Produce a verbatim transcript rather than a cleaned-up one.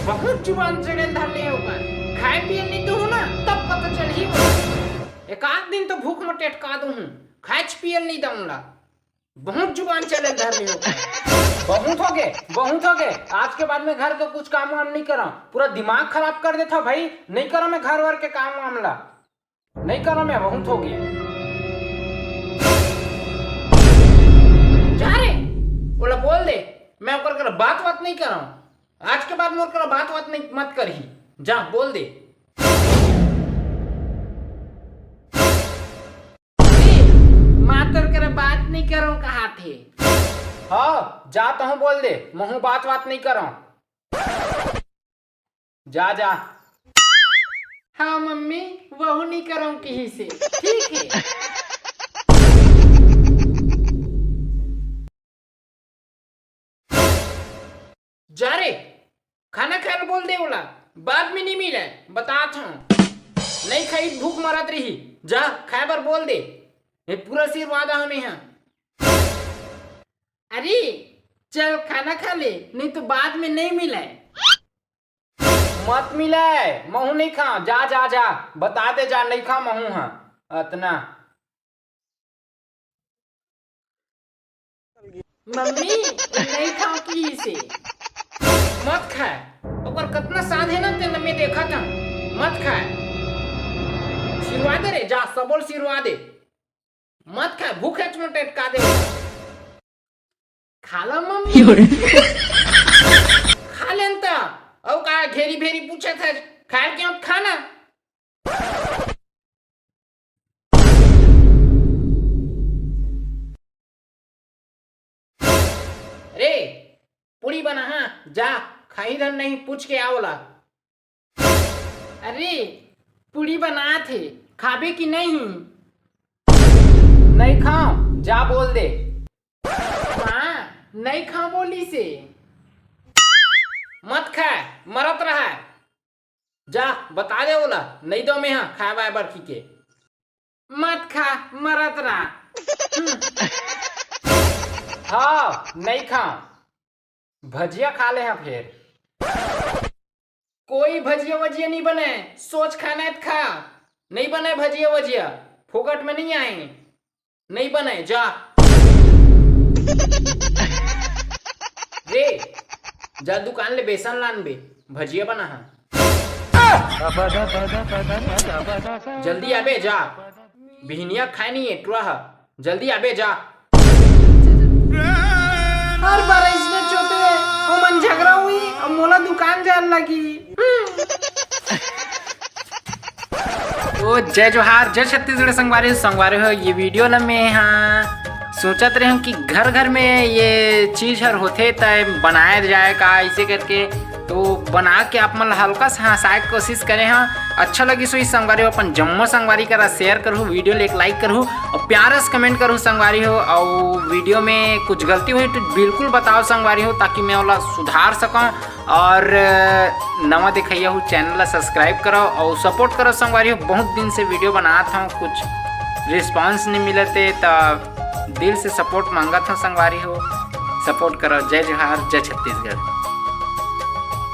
बहुत जुबान चढ़े धर ले ओकर। खाए पिए नहीं दूँ ना, तब पता चलही ओला। एक आध दिन तो भूख में टेटका दूँ, खाए पिए नहीं दूँ ला। बहुत जुबान चले धर ले ओकर। बहुत हो गए, बहुत हो गए। आज के बाद में घर का कुछ काम वाम नहीं करा, पूरा दिमाग खराब कर देता भाई। नहीं करा मैं घर वर के काम वाम ला। नहीं करा मैं, बहुत हो गया। जा रे, ओला बोल दे, मैं ओकर करा बात बात नहीं करा। आज के बाद मोर करा बात बात नहीं, मत करही। जा, बोल दे। मातर करा बात नहीं करो कहा थे। हाँ, जा तहूँ बोल दे, महूँ बात बात नहीं करो। जा, जा। हाँ मम्मी, वहू नहीं करऊँ किही से। ठीक है। जा रे, खाना खाए ला बोल दे ओला। बाद में नहीं मिले, बतात हूँ। नहीं खाई, भूख मरत रही। जा, खाए बर बोल दे। ये पूरा आशीर्वाद है हमें यहाँ। अरे, चल खाना खा ले, नहीं तो बाद में नहीं मिले। मत मिले, महू नहीं खा। जा, जा, जा, बता दे जा, नहीं खा महू हाँ। अतना। मम्मी, नहीं खाओ किही से। मत खाए, ओकर कतना साध है ना, तेन में देखा था। मत खाए, सिरवा दे रे, जा, सबोल सिरवा दे। मत खाए, भूखे चुन टेटका दे। खा ला मम्मी। खा लेन त। अउ का घेरी भेरी पूछत है, खाए के मत खाना। रे, पूरी बना हाँ, जा, खाही धन नहीं, पूछ के आओ ला। अरे, पूरी बनात हे, खाबे कि नहीं? नहीं खाओ, जा बोल दे। माँ, नहीं खाओ बोली से। मत खाए, मरत रहा। जा, बता दे ओला, नहीं दो मैं हाँ, खाए वाए बर के। मत खा, मरत रहा। हम्म। हाँ, नहीं खा। भजिया खा ले हाँ फेर। कोई भजिया वजिया नहीं बने, सोच खाना है त खा। नहीं बने भजिया वजिया, फोकट में नहीं आए। नहीं बने, जा। रे, जा दुकान ले बेसन लान बे, भजिया बना हाँ। जल्दी आबे जा, बिहनिया खाए नहीं है टुरा हा। जल्दी आबे जा। हर बार इसने चोते, ओमन झगड़ा हुई, अब मोला दुकान जान लगी। ओ जय जोहार, जय छत्तीसगढ़ संगवारी हो, संगवारी हो, ये वीडियो ला मैं हाँ सोचत रहे हूँ कि घर घर में ये चीज हर होथे त बनाया जाए का, ऐसे करके तो बना के आप मन ला हल्का सा हंसाए के कोशिश करे हाँ। अच्छा लगी सोई संगवारी हो, अपन जम्मो संगवारी करा शेयर करहु, वीडियो ले एक लाइक करहु और प्यारा से कमेंट करहु संगवारी हो। और वीडियो में कुछ गलती हुई तो बिल्कुल बताओ संगवारी हो, ताकि मैं ओला सुधार सकूँ। और नवा देखैया हो, चैनल ला सब्सक्राइब करो और सपोर्ट करो संगवारी हो। बहुत दिन से वीडियो बनात हूँ, कुछ रिस्पांस नहीं मिलते, त दिल से सपोर्ट मांगत हूँ संगवारी हो, सपोर्ट करो। जय जोहार, जय छत्तीसगढ़।